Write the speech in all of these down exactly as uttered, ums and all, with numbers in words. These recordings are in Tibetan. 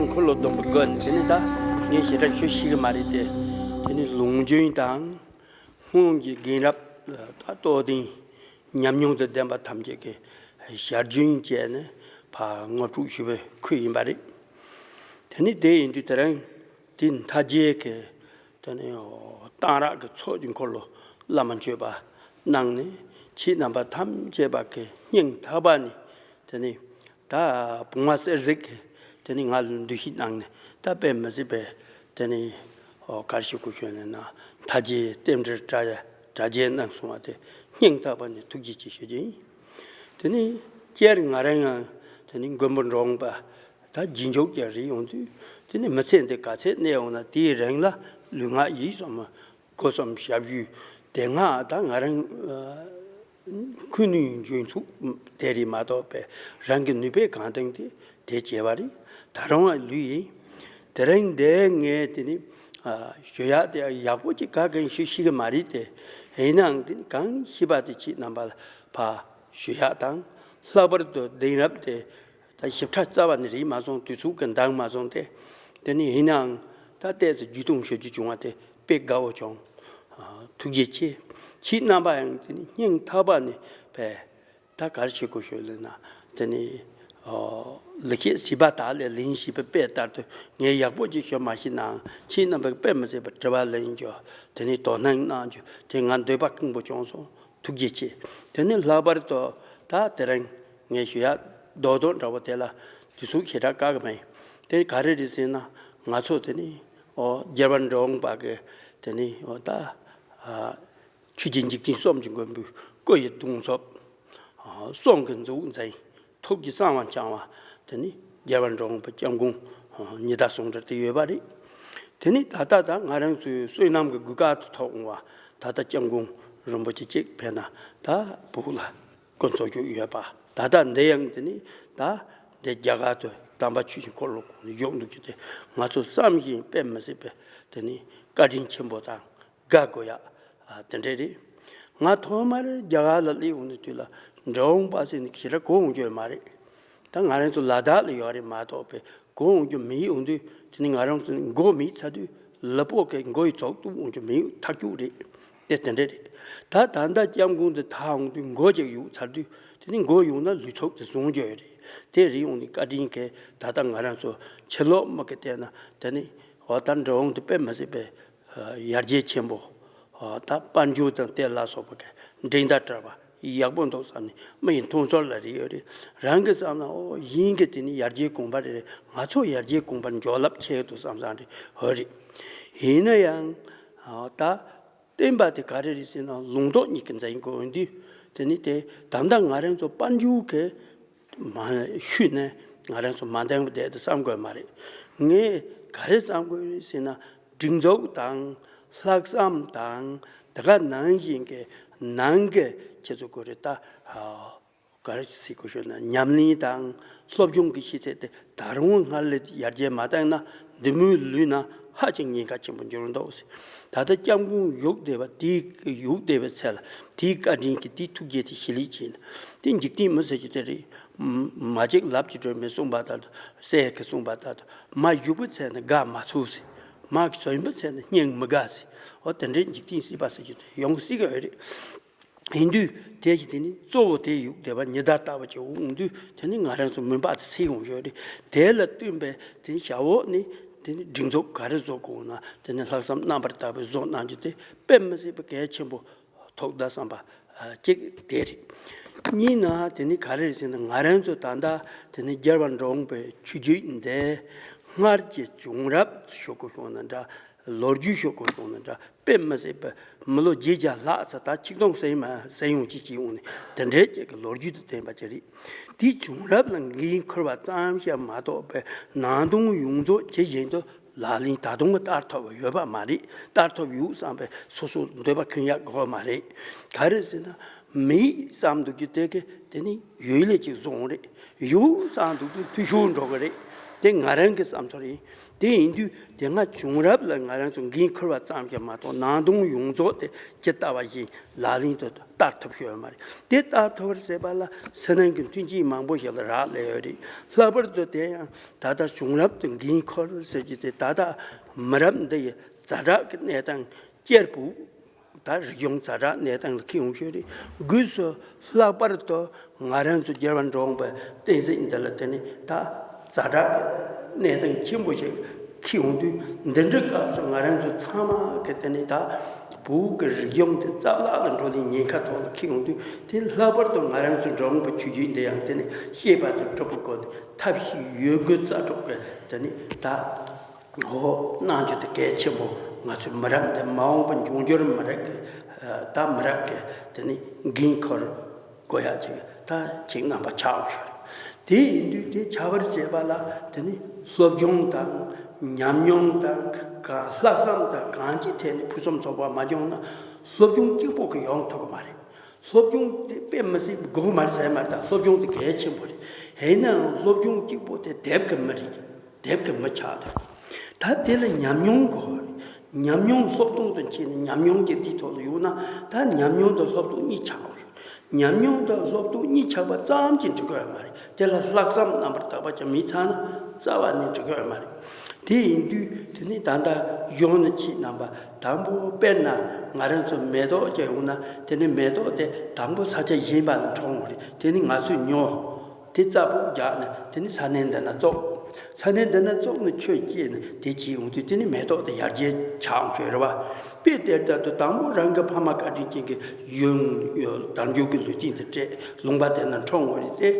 འཁོར་ལོ་སྡོམ་པ་དགོས་ནས། དེ་ནི་ད་ངས་ཞེ་དྲག་ཤོད་ཤེས་ཀྱི་མ་རེད་དེ། དེ་ནི་ལུང་རྒྱུན་དང་སྔོན་གྱི་རྒན་རབས་ད་རྟོགས་ལྡན་ཉམས་མྱོང་དང་ལྡན་པ་ཐམས་ཅད་ཀྱི་ཞལ་རྒྱུན་བཅས་ནས་ཕར་དངོས་གྲུབ་ཞུ་བའི་ཁུལ་ཡིན་པ་རེད། དེ་ནི་དེ་ཡིན་དུས་དེ་རིང་དེ་མཐའ་རྒྱལ་གྱི་དེ་ནི་གཏང་རག་གི་ཚོགས་ཀྱི་འཁོར་ལོ་བླ་མ་མཆོད་པ་གནང་ནས། ཁྱེད་རྣམ་པ་ཐམས་ཅད་པ་གི་སྙིང་ཐག་པ་ནས་དེ་ནི་ད་བུང་བ་གསེར་གཟིགས་དེ་ནི་ང་ལ་འདུ་ཤེས་གནང་ནས། ད་དཔེ་མི་སྲིད་པའི་དེ་ནི་ཨོ་གར་ཞིག་གོ་ཤོད་ནས་ན་མཐའ་རྒྱལ་རྟེན་འབྲེལ་དྲ་དྲ་རྒྱའི་གནང་སོང་བ་དེ་སྙིང་ཐག་པ་ནས་ཐུགས་རྗེ་ཆེ་ཞུ་རྒྱུ་ཡིན། དེ་ནི་སྤྱིར་ང་རང་ཡང་དེ་ནི་མགོན་པོ་འབྲོང་པ་ད་རྗེས་འཇུག་ཀྱང་རེད། ཡོང་དུས་དེ་ནི་མི་ཚེ་འདི་ག་ཚད་གནས་འོང་ན་དེའི་རིང་ལ་ལུས་ངག་ཡིད་གསུམ་སྒོ་གསུམ་ཞབས་ཞུ་དེ་སྔ་ད་ང་རང་ཁུ་ནུས་འཇོན་ཚུགས་དེ་རེད་མ་གཏོགས་པའི་རང་གི་ནུས་པས་གང་ལྡན་དེ་དེ་བྱས་པ་རེད། ད་རུང་ཡང་ལུས་ཡིན། དེ་རིང་འདི་ངས་དེ་ནི་ཞུ་ཡག་དེ་ཡག་པོ་ཅིག་ག་གན་ཞུ་ཤེས་ཀྱི་མ་རེད་དེ། ཡིན་ནའང་དེ་ནི་གང་ཤེས་པ་དེ་ཁྱེད་རྣམ་པ་ལ་ཕར་ཞུ་ཡག་དང་། ལྷག་པར་དུ་གདན་རབས་དེ་ད་ཞིབ་ཕྲ་རྩ་བ་ནས་རེད་མ་སོང་། དུས་ཚོད་ཀྱིས་འདང་མ་སོང་སྟེ། དེ་ནི་ཡིན་ནའང་ད་ཏོག་ཙམ་བརྒྱུད་གཏོང་ཞུ་རྒྱུ་བྱུང་བ་དེ་དཔེ་དགའ་བོ་བྱུང་། ཐུགས་རྗེ་ཆེ། ཁྱེད་རྣམ་པ་ཡང་དེ་ནི་སྙིང་ཐག་པ་ནས་ཕར་ད་ག་རེ་བྱེད་དགོས་ཤོད་ལབ་ན། དེ་ནི་ལེགས་བཤད་ཟིལ་པ་དག་ལས་ལན་ཞེས་པའི་དཔེ་ལྟར་དུ། ངས་ཡག་པོ་ཅིག་ཤོད་མ་ཤེས་ནའང་ཁྱེད་རྣམ་པས་དཔེ་མི་སྲིད་པའི་དྲི་བ་ལེན་རྒྱུ། དེ་ནི་དོ་སྣང་གནང་རྒྱུ་དེ་ང་འདོད་པ་སྐམ་པོ་བྱུང་སོང་། ཐུགས་རྗེ་ཆེ། དེ་ནི་ལྷག་པར་དུ་ད་དེ་རིང་ངས་ཞུ་ཡག་རྡོག་རྡོག་འདྲ་བོ་དེ་ལ་དུས་ཚོད་ཞེ་དྲག་བཀག་གི་མེད། དེ་ག་རེ་རེད་ཟེར་ན། ང་ཚོ་དེ་ནི་ཨོ་རྒྱལ་བ་འབྲི་གུང་པ་གི་དེ་ནི་ཨོ་ད་ཨ་ཆོས་ཀྱི་འཇིག་རྟེན་གསུམ་གྱི་མགོན་པོའི་སྐུ་ཡི་གདུང་འཚོབ། ཨ་གསུང་གི་མཛོད་འཛིན། ཐུགས་ཀྱི་གསང་བ་འཆང་བ་དེ་ནི་རྒྱལ་བ་འབྲི་གུང་པ་སྐྱབས་མགོན་ཉི་ཟླ་ཟུང་འབྲེལ་དེ་ཡོད་པ་རེད། དེ་ནི་ད་ལྟ་ད་ང་རང་ཚོའི་བསོད་ནམས་ཀྱི་གོ་སྐབས་དུ་ཐོག་འོང་བ་ད་ལྟ་སྐྱབས་མགོན་རིན་པོ་ཆེ་གཅིག་ཕེབས་ན་ད་བོད་ལ་སྐུ་འཚོ་རྒྱུ་ཡོད་པ། ད་ལྟ་འདི་ཡང་དེ་ནི་ད་འདི་རྒྱ་གར་དུ་དམ་པ་ཆོས་ཀྱི་འཁོར་ལོ་གོང་ནས་བཞུགས་འདུག་རྒྱུ་དེ་ང་ཚོ་བསམ་བཞིན་དཔེ་མི་སྲིད་པའི་དེ་ནི་བཀའ་དྲིན་ཆེན་པོ་དང་དགའ་དགོས་ཡག་དེ་འདྲ་རེད། ང་ཐོག་མར་རྒྱ་གར་ལ་སླེབས་འོང་དུས་ལ་འབྲི་གུང་པ་ཟེར་ནི་ཞེ་དྲག་གོ་འོང་རྒྱུ་ཡོད་མ་རེད། ད་ང་རང་ཚོ་ལ་དྭགས་ལ་ཡོད་རེད་མ་གཏོགས་པའི་གོ་འོང་རྒྱུ་མེད། འོང་དུས་དེ་ནི་ང་རང་ཚོ་མགོ་མེད་ཚར་དུས་ལུས་པོ་གི་མགོ་ཡི་ཚོགས་གཏུབ་འོང་རྒྱུ་མེད། ཐག་ཆོད་རེད། དེ་དེ་འདྲ་རེད། ད་ད་ལྟ་སྐྱབས་མགོན་དུ་ཐར་འོང་དུས་མགོ་ཅིག་གཡུག་ཚར་དུས་དེ་ནི་མགོ་གཡུག་ན་ལུས་ཚོགས་དེ་བཟུང་རྒྱུ་ཡོད་རེད། དེ་རེད། འོང་དུས་བཀའ་དྲིན་གྱིས་ད་ལྟ་ང་རང་ཚོ་ཕྱི་ལོགས་མི་གི་བལྟས་ན་དེ་ནི་འོ་ད་འབྲི་གུང་དུ་དཔེ་མི་སྲིད་པའི་ཡར་རྒྱས་ཆེན་པོ། ད་དཔལ་འབྱོར་དང་དེ་ལ་སོགས་པ་གི་འགྲན་ཟླ་བྲལ་བ་ཡག་པོ་འདུག་བསམ་ནས་མི་ཡི་མཐོང་ཚོར་ལ་རེ་ཡོད་རེད། རང་གི་བསམ་ན་ཨོ་དབྱིན་གྱི་དེ་ནི་ཡར་རྒྱས་གོང་འཕེལ་རེད། ང་ཚོ་ཡར་རྒྱས་གོང་འཕེལ་མགྱོགས་ལབ་ཆེ་འདུག་བསམ་བསམ་རེད། ཧོ་རེད། ཡིན་ན་ཡང་ད་བསྟན་པ་དེ་ག་རེ་རེད་ཟེར་ན་ལུང་རྟོགས་གཉིས་ཀྱི་འཛིན་དགོས་འོང་དུས་དེ་ནི་དེ་ད་ལྟ་ང་རང་ཚོ་དཔལ་འབྱོར་གི་མ་ཤུལ་ནས་ང་རང་ཚོ་མ་འདང་བ་བསྡད་དུ་བསམ་དགོས་མ་རེད། ངས་ག་རེ་བསམ་དགོས་རེད་ཟེར་ན་སྒྲིག་འཛུགས་དང་ལྷག་བསམ་དང་དེ་ག་ནང་བཞིན་གྱི་ནང་གི་ཁྱེད་ཚོ་གོ་རེ་ད་ག་རེ་ཟེར་དགོས་ཤོད་ན་ཉམས་ལེན་དང་སློབ་སྦྱོང་གི་ཤེས་ཚད་དེ་ད་རུང་སྔར་ལས་ཡར་རྒྱས་མ་བཏང་ན་འདི་མོའི་ལུས་ན་ཧ་ཅང་ཉེན་ཁ་ཆེན་པོ་འགྱུར་འདུག་ཟེར། ད་ལྟ་སྐྱབས་མགོན་བཞུགས་བསྡད་པ་དེའི་བཞུགས་བསྡད་པའི་ཚེ་ལ་དེའི་བཀའ་དྲིན་གྱིས་དེའི་ཐུགས་རྗེ་དེ་ཞི་ལི་བྱས་ན་དེ་འཇིག་རྟེན་མི་ཟེར་རྒྱུ་དེ་རེད། མ་གཅིག་ལབ་ཀྱི་སྒྲོན་མེ་གསུངས་པ་ལྟར་དུ་སྲས་ཀྱིས་གསུངས་པ་ལྟར་དུ་མ་བཞུགས་པའི་ཚེ་ན་དགའ་མ་ཚོར་ཟེར། མ་གསོན་པའི་ཚེ་ན་སྙིང་མི་དགའ་ཟེར། འོ་དེ་འདྲའི་འཇིག་རྟེན་སྲིད་པ་ཟེར་རྒྱུ་དེ་ཡོང་སྲིད་ཀྱི་ཡོད་རེད། ཡིན་དུས་དེ་ཞིག་དེ་ནི་གཙོ་བོ་དེ་ཡུག་བདེ་བ་ཉི་ཟླ་ལྟ་བུ་ཅིག་འོང་དུས་དེ་ནི་ང་རང་ཚོ་མུན་པ་དེ་སེལ་ཡོང་ཡོད་རེད། དེ་ལ་བསྟུན་པའི་དེ་ནི་ཞབས་འོག་ནི་དེ་ནི་སྒྲིག་འཛུགས་ག་རེ་བཟོ་དགོས་ན་དེ་ནི་ལྷག་བསམ་རྣམ་པར་དག་པའི་བཟོ་གནང་རྒྱུ་དེ་དཔེ་མི་སྲིད་པའི་གལ་ཆེན་པོ་ཐོག་ད་བསམ་པ་གཅིག་དེ་རེད། གཉིས་ན་དེ་ནི་ག་རེ་རེད་ཟེར་ན་ང་རང་ཚོ་ད་ལྟ་དེ་ནི་རྒྱལ་བ་འབྲི་གུང་པའི་ཆོས་བརྒྱུད་འདི་སྔར་གྱི་བྱུང་རབས་ཞུ་དགོས་བྱུང་ན་འདྲ། ལོ་རྒྱུས་ཤོག་གོ་སོང་ན་འདྲ། དཔེ་མི་སྲིད་པའི་མི་ལོ་བརྒྱད་བརྒྱ་ལྷག་ཙམ་ད་ཆིག་སྟོང་ཟིན་མ་ཟིན་ཡོང་ཅིག་ཅིག་ཡོང་ནས་དེ་འདྲའི་ཅིག་གི་ལོ་རྒྱུས་དང་ལྡན་པ་ཅིག་རེད། དེའི་བྱུང་རབས་ལ་འགན་འཁུར་བ་ཙམ་ཞིག་མ་གཏོགས་པའི་ནང་དོན་ཡོངས་རྫོགས་ཇི་བཞིན་དུ་ལག་ལེན་ད་དུང་བསྟར་ཐུབ་པ་ཡོད་པ་མ་རེད། བསྟར་ཐུབ་ཡོད་བསམ་པའི་སོ་སོ་འདོད་པ་ཁེངས་ཡག་དགོས་མ་རེད། ག་རེ་ཟེར་ན་མི་ཡིས་བསམ་འདུག་རྒྱུ་དེ་གི་དེ་ནི་ཡུལ་ལས་ཅིག་བཟུང་རེད། ཡུལ་བསམ་འདུག་རྒྱུ་འཐུས་ཤོར་འགྲོ་གི་རེད། དེ་ང་རང་གི་བསམ་ཚུལ་ཡིན། དེ་ཡིན་དུས་དེ་སྔ་བྱུང་རབས་ལ་ང་རང་ཚོ་འགན་འཁུར་བ་ཙམ་གྱིས་མ་གཏོགས་ནང་དོན་ཡོངས་རྫོགས་དེ་ཇི་ལྟ་བ་བཞིན་ལག་ལེན་དུ་བསྟར་ཐུབ་ཡོད་མ་རེད། དེ་བསྟར་ཐུབ་པར་བྱེད་པ་ལ་ཕྱི་ནང་གི་མཐུན་རྐྱེན་མང་པོ་ཞིག་ལ་རག་ལས་ཡོད་རེད། ལྷག་པར་དུ་དེ་ཡང་ད་ལྟ་བྱུང་རབས་དེ་འགན་འཁུར་ཟེར་རྒྱུ་དེ་ད་ལྟ་མི་རབས་འདི་ཡི་ཛ་དྲག་གི་གནས་སྟངས་སྐྱེ་བོ། ད་རིག་གཞུང་ཛ་དྲག་གནས་སྟངས་ལ་འཁེལ་ཡོང་ཤོས་རེད། སྒོས་སུ་ལྷག་པར་དུ་ང་རང་ཚོ་རྒྱལ་བ་འབྲི་གུང་པའི་བསྟན་སྲིད་འདི་ལ་དེ་ནི་ད་ཛ་དྲག་གི་གནས་སྟངས་ཆེན་པོ་ཞིག་འཁེལ་ཡོང་དུས། འདི་འདྲའི་སྐབས་སུ་ང་རང་ཚོ་ཚང་མ་གི་དེ་ནི་ད་བོད་ཀྱི་རིག་གཞུང་དེ་རྩ་བརླག་ལ་འགྲོ་ལེན་ཉེན་ཁ་ཐོག་ལ་འཁེལ་ཡོང་དུས། དེ་ལྷག་པར་དུ་ང་རང་ཚོ་འབྲི་གུང་པའི་ཆོས་བརྒྱུད་འདི་ཡང་དེ་ནི་བཤད་པ་དང་སྒྲུབ་པའི་སྒོ་ནས་ཐབས་ཤེས་ཡོད་དགུ་རྩལ་སྤྲུགས་ཀྱི་དེ་ནི་ད། འོ། གནང་རྒྱུ་དེ་གལ་ཆེན་པོ། ང་ཚོའི་མི་རབས་འདི་མ་འོངས་པ་འབྱུང་འགྱུར་མི་རབས་ཀྱི་ད་མི་རབས་ཀྱི་དེ་ནི་འགན་འཁུར་དགོས་ཡ་ཅིག་ད་ཅིག་རྣམ་པ་ཆགས་འོང་ཤོར། དེ་ཡིན་དུས་དེ་ཆགས་པར་བྱེད་པ་ལ་དེ་ནི་སློབ་སྦྱོང་དང་ཉམས་མྱོང་དང་གང་ལྷག་བསམ་དང་གང་ཅིའི་ཐད་ནས་ཕུན་སུམ་ཚོགས་པ་མ་བྱུང་ན་སློབ་སྦྱོང་གཅིག་པོ་གིས་ཡོང་ཐུབ་ཀྱི་མ་རེད། སློབ་སྦྱོང་དེ་དཔེ་མི་སྲིད་དགོས་མ་རེད་ཟེར་མ་རེད། ད་སློབ་སྦྱོང་དེ་གལ་ཆེན་པོ་རེད། ཡིན་ནའང་སློབ་སྦྱོང་གཅིག་པོ་དེ་དེབ་ཀྱི་མི་རེད། དེབ་ཀྱི་མི་ཆགས་ཐུབ། ད་དེ་ལ་ཉམས་མྱོང་དགོས་རེད། ཉམས་མྱོང་སློབ་སྟོང་དུ་ཕྱིན་ནས་ཉམས་མྱོང་གི་དེའི་ཐོག་ལ་ཡོང་ན། ད་ཉམས་མྱོང་དང་སློབ་སྟོང་གཉིས་ཆགས་འོང་ཞིག་ཉམས་མྱོང་དང་སློབ་སྟོང་གཉིས་ཆགས་པ་ཙམ་གྱིས་འགྲིག་གི་ཡོད་མ་རེད། དེ་ལ་ལྷག་བསམ་རྣམ་པར་དག་པ་ཅིག་མི་ཚང་ན་རྩ་བ་ནས་འགྲིག་གི་ཡོད་མ་རེད། དེ་ཡིན་དུས་དེ་ནི་ད་ལྟ་གཞུང་ནས་ཁྱེད་རྣམ་པ་དང་པོ་དཔེར་ན་ང་རང་ཚོ་མེ་ཏོག་ཅིག་ཡོང་ན། དེ་ནི་མེ་ཏོག་དེ་དང་པོ་ས་ཆ་གཞན་པ་ལ་འཁྲུངས་རེད། དེ་ནི་ང་ཚོས་ཉོ། དེ་རྩ་ཕུག་རྒྱག་ནས་དེ་ནི་ས་གནས་འདི་ན་བཙུགས། ས་གནས་འདི་ན་བཙུགས་ནས་ཆུ་སྐྱེས་ནས་དེ་བྱས་ཡོང་དུས་དེ་ནི་མེ་ཏོག་དེ་ཡར་རྒྱས་ཆགས་ཡོང་ཤོས་རེད་བ། དཔེ་དེ་ལྟར་དུ་དང་པོ་རང་གི་ཕ་མ་བཀའ་དྲིན་ཅན་གྱི་ཡོན་དལ་འབྱོར་གྱི་ལུས་རྟེན་དེ་སྤྲད། ལུང་པ་དེ་ན་འཁྲུངས་ཡོད་རེད་དེ།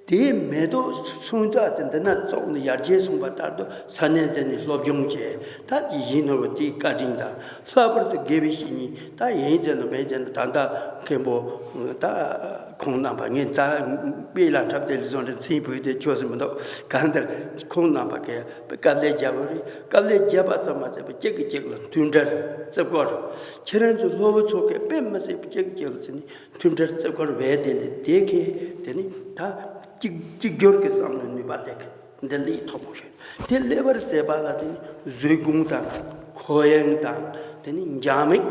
དེའི་མེ་ཏོག་ཚོན་རྩ་དེ་འདི་ན་བཙུགས་ནས་ཡར་རྒྱས་སོང་བ་ལྟར་དུ་ས་གནས་འདི་ནས་སློབ་སྦྱོང་བྱས། ད་དེ་ཡིན་ནོར་བ་དེའི་བཀའ་དྲིན་དང་། ལྷག་པར་དུ་དགེ་བའི་བཤེས་གཉེན་ད་ཡིན་ཟེར་ན་མིན་ཟེར་ན་ད་ལྟ་མཁན་པོ་ད་ཁོང་རྣམ་པ་ངས་ད་དཔེ་ལ་འཁྲབ་སྟེ་ལི་བཟོ་འདྲ་མཚན་བོད་དེ་ཆོས་སུ་མི་འདུག་གང་ལྟར་ཁོང་རྣམ་པ་གིས་དཀའ་ལས་བརྒྱབ་པ་རེད། དཀའ་ལས་བརྒྱབ་པ་ཙམ་མ་ཟད་པར་གཅིག་གིས་གཅིག་ལ་མཐུན་སྒྲིལ་བརྩི་བཀུར། ཁྱེད་རང་ཚོ་སློབ་བུ་ཚོ་གིས་དཔེ་མི་སྲིད་པར་གཅིག་གིས་གཅིག་ལ་བརྩི་ནས། མཐུན་སྒྲིལ་བརྩི་བཀུར་བས་དེ་ལས་དེ་གས་དེ་ནི་ད་གཅིག་གཅིག་གྱུར་གྱི་བསམ་བློའི་ནུས་པ་དེ་གས་འདི་ལས་ཐོབ་པོ་ཞིག་དེ་སླེབས་པར་བྱེད་པ་ལ་དེ་ནི་བཟོད་སྒོམ་དང་འཁོན་ཡངས་དང་དེ་ནི་འཇམ་མིག་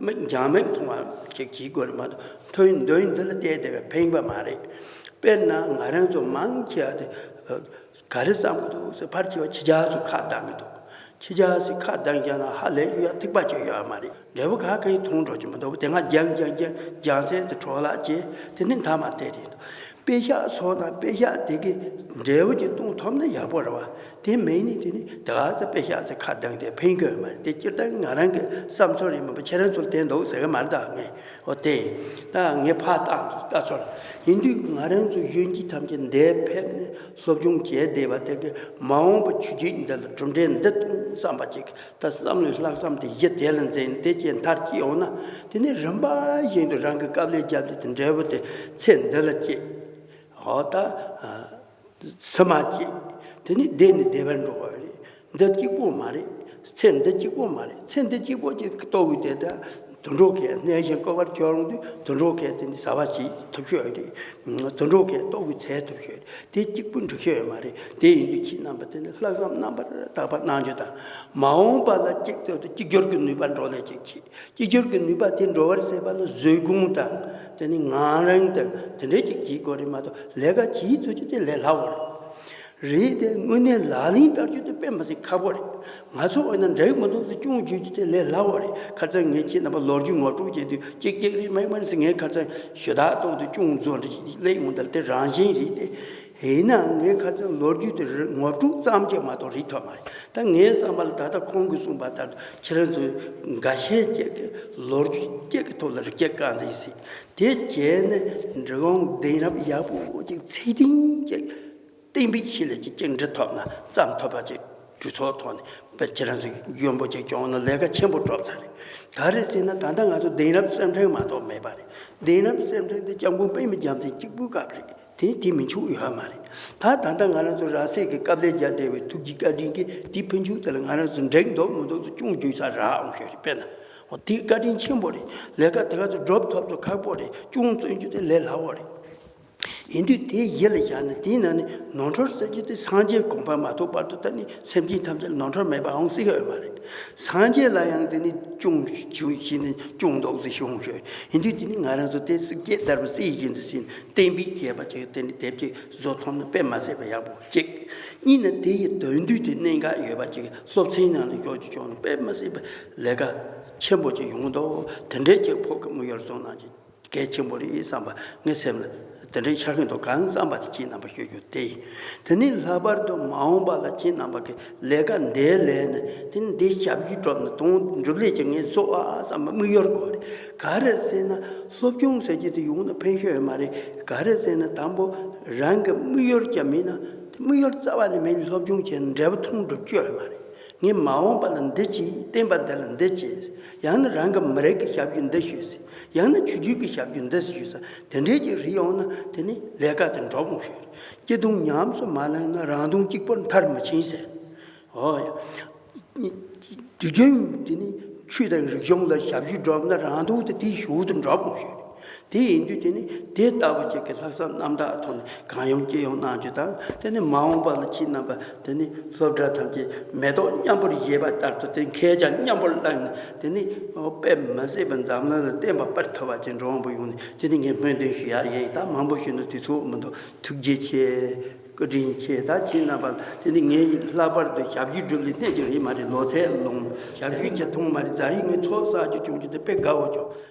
མིག་འཇམ་མིག་མཐོང་བ་ཅིག་བྱེད་དགོས་རེད་མ་གཏོགས། མཐུན་མཐུན་འདི་ལ་བལྟས་བསྡད་པས་ཕན་པ་མ་རེད། དཔེར་ན་ང་རང་ཚོ་མང་ཆེ་བ་དེ་ག་རེ་བསམ་གི་འདུག་ཟེར། ཕལ་ཆེ་བ་ཕྱི་རྒྱལ་ཚོ་ཁ་གདངས་གི་འདུག་ཕྱི་རྒྱལ་ཚོས་ཁ་གདངས་བཞག་ན་ཧ་ལས་ཡོད་ཡ་ཐིག་པ་ཅིག་ཡོད་མ་རེད། འབྲས་བུ་ག་གེ་མཐོང་འགྲོ་གི་མི་འདུག་དེ་སྔ་རྒྱང་རྒྱང་རྒྱང་རྒྱང་སྲས་དེ་འཕྲོ་བརླག་བྱས། དེ་ནི་མཐའ་མ་དེ་རེད་འདུག་པེ་ཤག་སོགས་དང་པེ་ཤག་དེ་གི་འབྲས་བུ་ཅིག་གཏོང་ཐུབ་ན་ཡག་པོ་རེད་བ། དེ་མེད་ནི་དེ་ནི་དེ་ག་ཚོད་པེ་ཤག་ཚོས་ཁ་གདངས་ཏེ་ཕན་གི་ཡོད་མ་རེད། དེ་སྤྱིར་བཏང་ང་རང་གི་བསམ་ཚུལ་རེད། མ་པ་ཁྱེད་རང་ཚོར་བསྟན་འདུག་ཟེར་གི་མ་རེད། ད་ངས་འོ་དེ་ད་ངས་ཕར་བཏང་ལྟ་ཚུལ་ཡིན་དུས། ང་རང་ཚོ་གཞོན་སྐྱེས་ཐམས་ཅད་འདིར་ཕེབས་ནས་སློབ་སྦྱོང་བྱས་བསྡད་པ་དེ་གི་མ་འོངས་པ་ཆོས་བརྒྱུད་འདི་ལ་གྲུབ་འབྲས་འདི་གཏོང་བསམ་པ་ཅིག་ད་བསམ་བློའི་ལྷག་བསམ་དེ་གཞི་དེ་ལ་འཛིན་ཏེ་སྐྱེས་མཐར་སྐྱེས་འོང་ན། དེ་ནས་རིམ་པ་བཞིན་དུ་རང་གི་དཀའ་ལས་བརྒྱབ་སྟེ་དེ་འབྲས་བུ་དེ་ཚེ་འདི་ལ་སྐྱེས། འོ་ད་ཕྱི་མ་སྐྱེས། དེ་ནས་བདེ་ནས་བདེ་བར་འགྲོ་བ་རེད། འདི་གཅིག་པོ་མ་རེད། ཚེ་འདི་གཅིག་པོ་མ་རེད། ཚེ་འདི་གཅིག་པོ་ཅིག་གི་ལྟོ་གོས་དེ་ད་དུད་འགྲོ་གས་གནས་གཞན་བཀོད་པར་གྱུར་འོང་དུས་དུད་འགྲོ་གས་དེ་ནི་ཟ་བ་བྱེད་ཐུབ་ཤོས་རེད། དུད་འགྲོ་གས་ལྟོ་གོས་འཚོལ་ཐུབ་ཤོས་རེད། དེ་གཅིག་པུ་འགྲིག་ཤོས་ཡོད་མ་རེད། དེ་ཡིན་དུས་ཁྱེད་རྣམ་པ་དེ་ནི་ལྷག་བསམ་རྣམ་པར་དག་པ་གནང་རྒྱུ་དང་། མ་འོངས་པ་ལ་གཅིག་ཏུ་གཅིག་གྱུར་གྱི་ནུས་པ་འགྲོ་ལས་གཅིག་བྱེད། གཅིག་གྱུར་གྱི་ནུས་པ་དེ་འགྲོ་བར་བྱེད་པ་ལ་བཟོད་སྒོམ་དང་དེ་ནི་ངང་རིང་དང་དེ་འདྲའི་གཅིག་བྱེད་དགོས་རེད་མ་གཏོགས། ལས་ཀ་བྱེད་ཚུལ་གྱི་དེ་ལས་སླ་བོ་རེད། རེད་དེ་དངོས་གནས་ལག་ལེན་བསྟར་རྒྱུ་དེ་དཔེ་མི་སྲིད་ཁག་པོ་རེད། ང་ཚོ་འོ་ན་འགྲིག་མི་འདུག་ཟེར་སྐྱོན་བརྗོད་རྒྱུ་དེ་ལས་སླ་བོ་རེད། ཁ་སང་ངས་ཁྱེད་རྣམ་པ་ལོ་རྒྱུས་ངོ་སྤྲོད་བྱས་དུས་གཅིག་གཅིག་རེད་མ་ཡིན་མ་རེད་ཟེར། ངས་ཁ་སང་ཞུ་དག་གཏོང་དུས་སྐྱོན་བཟོ་འདྲ་ཞིག་སླེབས་ཡོང་། ད་དེ་རང་བཞིན་རེད་དེ། ཡིན་ནའང་ངས་ཁ་སང་ལོ་རྒྱུས་དེ་རེད་ངོ་སྤྲོད་ཙམ་གྱིས་མ་གཏོགས་རིག་ཐུབ་མ་རེད། ད་ངའི་བསམ་པ་ལ་ད་ལྟ་ཁོང་གིས་གསུངས་པ་ལྟར་དུ་ཁྱེད་རང་ཚོས་འགའ་ཤས་ཅིག་གིས་ལོ་རྒྱུས་གཅིག་གི་ཐོག་ལ་རིག་སྐྱེལ་རྐང་འཛིན་བྱས། དེ་བྱས་ནས་འབྲི་གུང་གདན་རབས་ཡག་པོ་ཅིག་ཚད་ལྡན་ཅིག་གཏན་འབེབས་ཤིག་ལ་ཅིག་ཅིག་འབྲི་ཐུབ་ན་བརྩམས་ཐུབ་པ་ཅིག་གྲོས་ཚོགས་ཐོག་ནས་དཔེ་ཁྱེད་རང་ཚོ་མགྱོན་པོ་ཅིག་བྱུང་ན་ལས་ཀ་ཆེན་པོ་གྲུབ་ཚར་རེད། ག་རེ་ཟེར་ན་ད་ལྟ་ང་ཚོ་གདན་རབས་གསེར་ཕྲེང་མ་གཏོགས་མེད་པ་རེད། གདན་རབས་གསེར་ཕྲེང་དེ་སྐྱབས་མགོན་པད་མ་རྒྱལ་མཚན་གཅིག་པུའི་སྐབས་རེད། དེ་དེ་མི་འཆུག་ཡོད་མ་རེད། ད་ད་ལྟ་ང་རང་ཚོ་ར་སེ་གི་དཀའ་ལས་བརྒྱབ་བསྡད་པའི་ཐུགས་རྗེ་བཀའ་དྲིན་གྱིས་དེ་ཕུན་ཚོགས་དེ་ལ་ང་རང་ཚོ་འགྲིག་འདུག་མི་འདུག་ཚོ་སྐྱོན་བརྗོད་ས་རག་འོང་ཤོས་རེད། དཔེར་ན་འོ་དེ་བཀའ་དྲིན་ཆེན་པོ་རེད། ལས་ཀ་དེ་ག་ཚོ་སྒྲུབ་ཐུབ་ཚོ་ཁག་པོ་རེད། སྐྱོན་བརྗོད་རྒྱུ་དེ་ལས་སླ་བོ་རེད། ཡིན་དུས་དེ་ཡིད་ལ་བཞག་ན། དེའི་ནང་ནས་ནོར་འཁྲུལ་ཟེར་རྒྱུ་དེ་སངས་རྒྱས་གོ་འཕང་མ་ཐོབ་བར་དུ་ད་ནི་སེམས་ཅན་ཐམས་ཅད་ནོར་འཁྲུལ་མེད་པ་འོང་སྲིད་ཀྱི་ཡོད་མ་རེད། སངས་རྒྱས་ལ་ཡང་དེ་ནི་སྐྱོན་བྱུང་ནས་སྐྱོན་འདོགས་སུ་བྱུང་ཞོག། ཡིན་དུས་དེ་ནི་ང་རང་ཚོ་དེ་སྲིད་རྒྱལ་དར་བ་སྲིད་བཞིན་དུ་ཟིན་གཏན་འབེབས་བྱས་པ་ཅིག་དེ་ནི་དེབ་ཅིག་བཟོ་ཐུབ་ན་དཔེ་མ་སྲིད་པ་ཡག་པོ་གཅིག། གཉིས་ནི་དེ་ཡི་དོན་བསྡུས་དེ་གནད་འགག་ཡོད་པ་ཅིག་སློབ་ཚན་ནང་ལ་འཇོག་རྒྱུ་བྱུང་ན་དཔེ་མ་སྲིད་པ་ལས་ཀ་ཆེན་པོ་ཅིག་ཡོང་འདུག། དེ་འདྲའི་ཅིག་ཕོག་གི་དམིགས་ཡུལ་བཟུང་གནང་ཅིག། གལ་ཆེན་པོ་རེད་བསམ་པ་ངའི་སེམས་ལ་དེ་འདྲའི་ཤར་གྱི་འདུག་གང་བསམ་པ་དེ་ཁྱེད་རྣམ་པ་ཞུ་རྒྱུ་དེ་ཡིན། དེ་ནས་ལྷག་པར་དུ་མ་འོངས་པ་ལ་ཁྱེད་རྣམ་པ་གི་ལས་ཀ་འདིའི་ལས་ནས་དེ་ནས་འདི་ཞབས་ཞུ་སྒྲུབ་ན་དོན་འགྲུབ་ལས་ཀྱི་ངས་བཟོ་བ་བསམ་པ་དམིགས་ཡུལ་དགོས་རེད། ག་རེ་ཟེར་ན་སློབ་སྦྱོང་ཟེར་གྱི་དེ་ཡོང་ན་ཕན་ཤོས་ཡོད་མ་རེད། ག་རེ་ཟེར་ན་དང་པོ་རང་གི་དམིགས་ཡུལ་ཀྱང་མིན་ན་དེ་དམིགས་ཡུལ་རྩ་བ་ནས་མེད་ནས་སློབ་སྦྱོང་བྱས་ན་འབྲས་བུ་མཐོང་འགྲུབ་རྒྱུ་ཡོད་མ་རེད། ངས་མ་འོངས་པ་ལ་འདི་བྱེད། བསྟན་པ་འདི་ལ་འདི་བྱེད། ཡང་ན་རང་གི་མི་རིགས་ཀྱི་ཞབས་ཞུ་འདི་ཞུས་ཟེར། ཡང་ན་ཆོས་བརྒྱུད་ཀྱི་ཞབས་ཞུ་འདི་ཞུས་ཟེར། དེ་འདྲའི་ཅིག་རེ་ཡོང་ན་དེ་ནི་ལས་ཀ་དེ་འགྲུབ་འོང་ཞེས། སྐྱིད་གདུང་ཉམས་སུ་མ་བླངས་ན་རང་གདུང་གཅིག་པུར་མཐར་མི་ཕྱིན་ཟེར། ཨོ་ཡ། དུས་རྒྱུན་དེ་ནི་ཆོས་དང་རིག་གཞུང་ལ་ཞབས་ཞུ་སྒྲུབ་ན་རང་གདུང་དེ་དེའི་གཞུག་ཏུ་འགྲུབ་འོང་ཞེས། དེ་ཡིན་དུས་དེ་ནི་དེ་ལྟ་བུ་ཅིག་གི་ལྷག་བསམ་རྣམ་དག་ཐོག་ནས་གང་ཡོང་ཅི་ཡོང་གནང་རྒྱུ་དང་། དེ་ནི་མ་འོངས་པ་ལ་ཁྱེད་རྣམ་པ་དེ་ནི་སློབ་གྲྭ་ཐམས་ཅད་མེ་ཏོག་མཉམ་པོར་བཞད་པ་ལྟར་དུ་དེ་མཁས་ཀྱང་མཉམ་པོར་བླངས་ནས། དེ་ནི་དཔེ་མ་སྲིད་པའི་འཛམ་གླིང་ལ་བསྟན་པ་སྤེལ་ཐུབ་པ་ཅིག་འགྲོ་འོང་པོ་ཡོང་ནས། དེ་ནི་ངས་སྨོན་འདུན་ཞུ་ཡག་ཡིན། ད་མང་པོ་ཞུས་ན་དུས་ཚོད་མི་འདུག། ཐུགས་རྗེ་ཆེ། བཀའ་དྲིན་ཆེ། ད་ཁྱེད་རྣམ་པ་དེ་ནི་ངས་ལྷག་པར་དུ་ཞབས་ཞུ་སྒྲུབ་ལས་སྣེ་གཅིག་རེད་མ་རེད། ལོ་ཚད་ལོངས་ཞབས་ཞུ་བྱེད་ཐུབ་མ་རེད། ད་རིང་ངས་ཚོགས་བསགས་རྒྱུ་བྱུང་རྒྱུ་དེ་དཔེ་དགའ་བོ་བྱུང་།